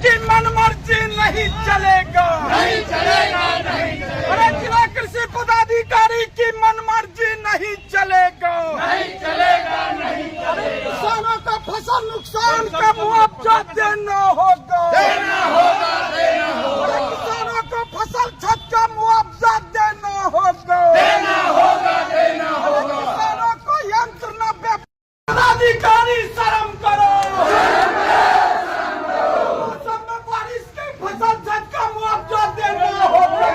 की मनमर्जी नहीं चलेगा, नहीं चलेगा, नहीं चलेगा। अरे जिला कृषि पदाधिकारी की मनमर्जी नहीं चलेगा, नहीं चलेगा, नहीं। अरे किसानों का फसल नुकसान का मुआवजा देना होगा, देना होगा, देना होगा। अरे किसानों को फसल छत का मुआवजा देना होगा, देना होगा, देना होगा। किसानों को यंत्र 90। पदाधिकारी शर्म करो, मौसम में बारिश की फसल छत का मुआवजा देना होगा,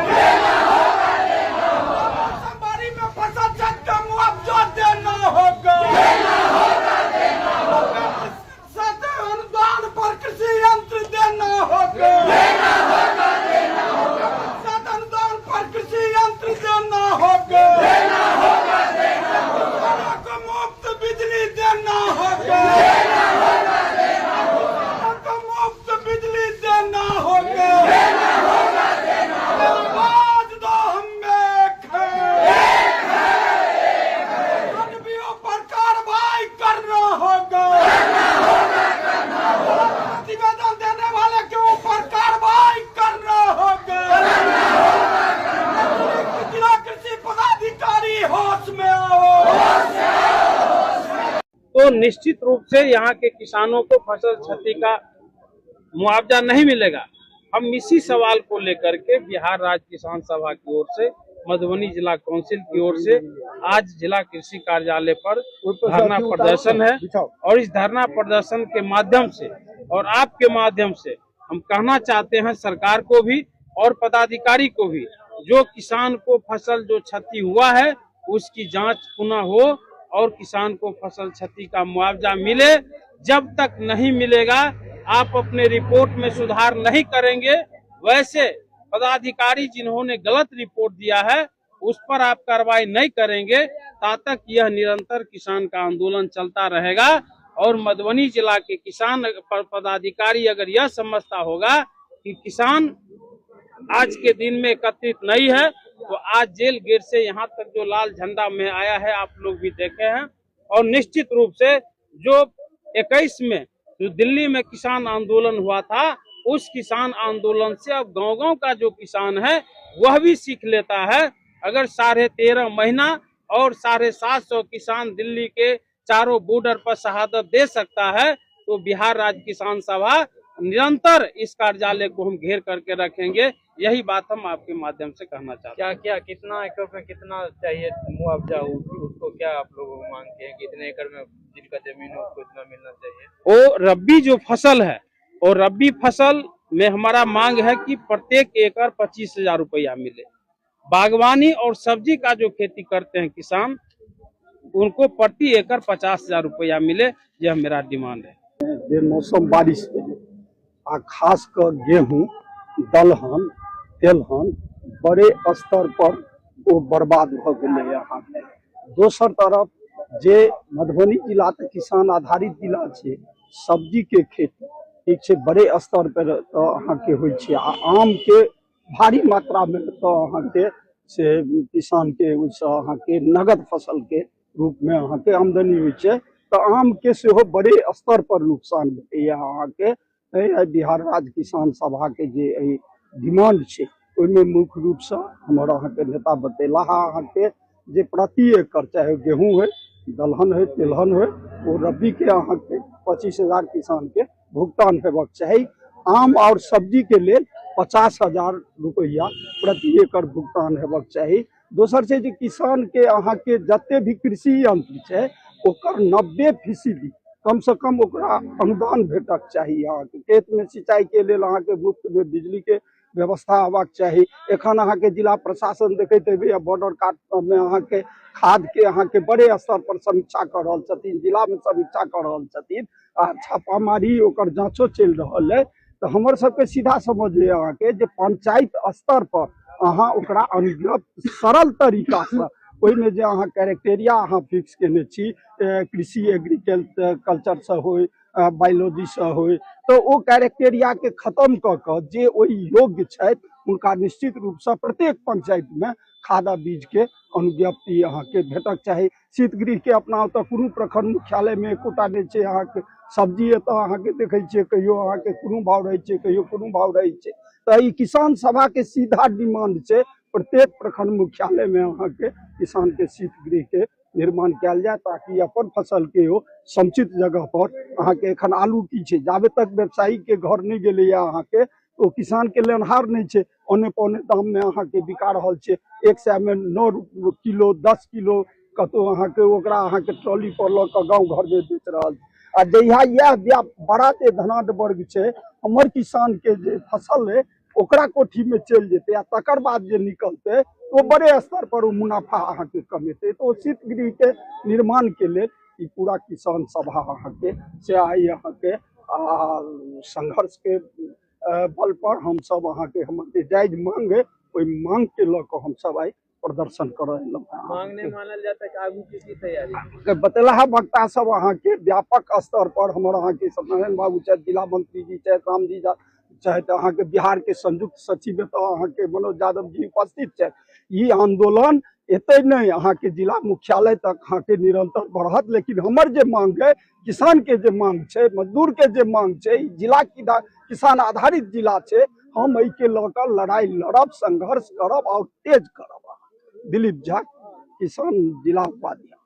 मौसम बारी में फसल छत का मुआवजा देना होगा, अनुदान पर कृषि यंत्र देना होगा, अनुदान पर कृषि यंत्र देना होगा, किसानों को मुफ्त बिजली देना होगा, किसानों को मुफ्त बिजली देना होगा। आवाज दो, हम एक हैं। आदमियों पर कार्रवाई करना होगा, प्रतिवेदन देने वाले के ऊपर कार्रवाई करना होगा। जिला कृषि पदाधिकारी होश में आओ। तो निश्चित रूप से यहाँ के किसानों को फसल क्षति का मुआवजा नहीं मिलेगा। हम इसी सवाल को लेकर के बिहार राज्य किसान सभा की ओर से, मधुबनी जिला काउंसिल की ओर से आज जिला कृषि कार्यालय पर धरना प्रदर्शन है और इस धरना प्रदर्शन के माध्यम से और आपके माध्यम से हम कहना चाहते हैं सरकार को भी और पदाधिकारी को भी, जो किसान को फसल जो क्षति हुआ है उसकी जांच पुनः हो और किसान को फसल क्षति का मुआवजा मिले। जब तक नहीं मिलेगा, आप अपने रिपोर्ट में सुधार नहीं करेंगे, वैसे पदाधिकारी जिन्होंने गलत रिपोर्ट दिया है उस पर आप कार्रवाई नहीं करेंगे, तब तक यह निरंतर किसान का आंदोलन चलता रहेगा। और मधुबनी जिला के किसान पदाधिकारी अगर यह समझता होगा कि किसान आज के दिन में एकत्रित नहीं है, तो आज जेल गेट से यहाँ तक जो लाल झंडा में आया है, आप लोग भी देखे हैं। और निश्चित रूप से जो 21 में जो दिल्ली में किसान आंदोलन हुआ था, उस किसान आंदोलन से अब गांव-गांव का जो किसान है वह भी सीख लेता है। अगर 13.5 महीना और 750 किसान दिल्ली के चारों बॉर्डर पर शहादत दे सकता है, तो बिहार राज्य किसान सभा निरंतर इस कार्यालय को हम घेर करके रखेंगे। यही बात हम आपके माध्यम से कहना चाहते हैं। क्या क्या कितना एकड़ में कितना चाहिए मुआवजा, उसको क्या आप लोगों को मांग के हैं कि इतने एकड़ में जिनका जमीन हो उसको इतना मिलना चाहिए? वो रबी जो फसल है और रबी फसल में हमारा मांग है कि प्रत्येक एकड़ 25,000 रुपया मिले। बागवानी और सब्जी का जो खेती करते हैं किसान, उनको प्रति एकड़ 50,000 रुपया मिले, यह मेरा डिमांड है। बेमौसम बारिश भेलै आ खास कऽ गेहूँ, दलहन, तेलहन बड़े स्तर पर ओ बर्बाद भऽ गेलै अहाँके। दोसर तरफ जे मधुबनी जिला तऽ किसान आधारित जिला छै, सब्जीके खेती ठीक छै बड़े स्तर पर तऽ अहाँके होइ छै आ आमके भारी मात्रामे तऽ अहाँके से किसानके ओहिसँ अहाँके नगद फसलके रूपमे अहाँके आमदनी होइ छै, तऽ आमके सेहो बड़े स्तर पर नुकसान भेलैए अहाँके। तैँ बिहार राज्य किसान सभाके जे एहि डिमांड छै, ओहिमे मुख्य रूपसँ हमर अहाँके नेता बतेला अहाँके जे प्रति एकड़ चाहे गेहूँ होइ, दलहन होइ, तेलहन होइ, ओ रबीके अहाँके 25,000 किसानके भुगतान हेबाक चाही। आम आओर सब्जीके लेल 50,000 रुपैआ प्रति एकड़ भुगतान हेबाक चाही। दोसर छै जे किसानके अहाँके जते भी कृषि यंत्र छै, ओकर 90% कमसँ कम ओकरा अनुदान भेटक चाही। अहाँके खेतमे सिंचाइके लेल अहाँके मुफ्तमे बिजलीके व्यवस्था हेबाक चाही। एखन अहाँके जिला प्रशासन देखैत हेबै, बॉर्डर काटमे अहाँके खादके अहाँके बड़े स्तर पर समीक्षा कऽ रहल छथिन, जिलामे समीक्षा कऽ रहल छथिन आ छापामारी ओकर जाँचो चलि रहल अइ। तऽ हमर सबके सीधा समझ अइ अहाँके जे पंचायत स्तर पर अहाँ ओकरा अनुग्रह सरल तरीकासँ ओहिमे जे अहाँ क्राइटेरिया अहाँ फिक्स केने छी, कृषि एग्रीकल्चरसँ होइ बायोलॉजीसँ होइ, तऽ ओ क्राइटेरियाके खतम कऽ कऽ जे ओहि योग्य छथि हुनका निश्चित रूपसँ प्रत्येक पंचायतमे खाद आ बीजके अनुज्ञप्ति अहाँके भेटक चाही। शीतगृहके अपना ओतऽ कोनो प्रखंड मुख्यालयमे एकोटा नहि छै। अहाँके सब्जी एतऽ अहाँके देखै छियै, कहियो अहाँके कोनो भाव रहै छै, कहियो कोनो भाव रहै छै। तऽ ई किसान सभाके सीधा डिमांड छै, प्रत्येक प्रखंड मुख्यालयमे अहाँके किसानके शीतगृहके निर्माण कयल जाय, ताकि अपन फसलके ओ समुचित जगह पर अहाँके। एखन आलू की छै, जाबे तक व्यवसायीके घर नहि गेलैए अहाँके, ओ किसानके लेनहार नहि छै। औने पौने दाममे अहाँके बिका रहल छै, 100मे 9 किलो, 10 किलो कतहु अहाँके ओकरा अहाँके ट्रॉली पर लऽ कऽ गाँव घरमे बेच रहल छै। आ जहिया इएह बड़ा जे धनाढ्य वर्ग छै, हमर किसानके जे फसल अइ ओकरा कोठीमे चलि जेतै आ तकर बाद जे निकलतै ओ बड़े स्तर पर ओ मुनाफा अहाँके कमेतै। तऽ ओ शीतगृहके निर्माणके लेल ई पूरा किसान सभा अहाँके से आइ अहाँके आ संघर्षके बल पर हमसब अहाँके हमर जे जायज मांग अइ ओहि मांगके लऽ कऽ हमसब आइ प्रदर्शन करऽ एलहुँ हेँ। मांग नहि मानल जाता कि आगू की की तैयारी के बतेलहा वक्ता सब अहाँके व्यापक स्तर पर हमर अहाँके सत्यनारायण बाबू छथि, जिला मंत्री जी छथि, रामजी छथि, अहाँके बिहार के संयुक्त सचिव एतऽ अहाँके मनोज यादव जी उपस्थित छथि। ई आंदोलन एतै नहि, अहाँके जिला मुख्यालय तक अहाँके निरंतर बढ़त। लेकिन हमर जे मांग है, किसान के जे मांग छै, मजदूर के जे मांग छै, ई जिला किसान आधारित जिला छै, हम एहिके लऽ कऽ लड़ाइ लड़ब, संघर्ष करब और तेज करब। दिलीप झा, किसान जिला उपाध्यक्ष।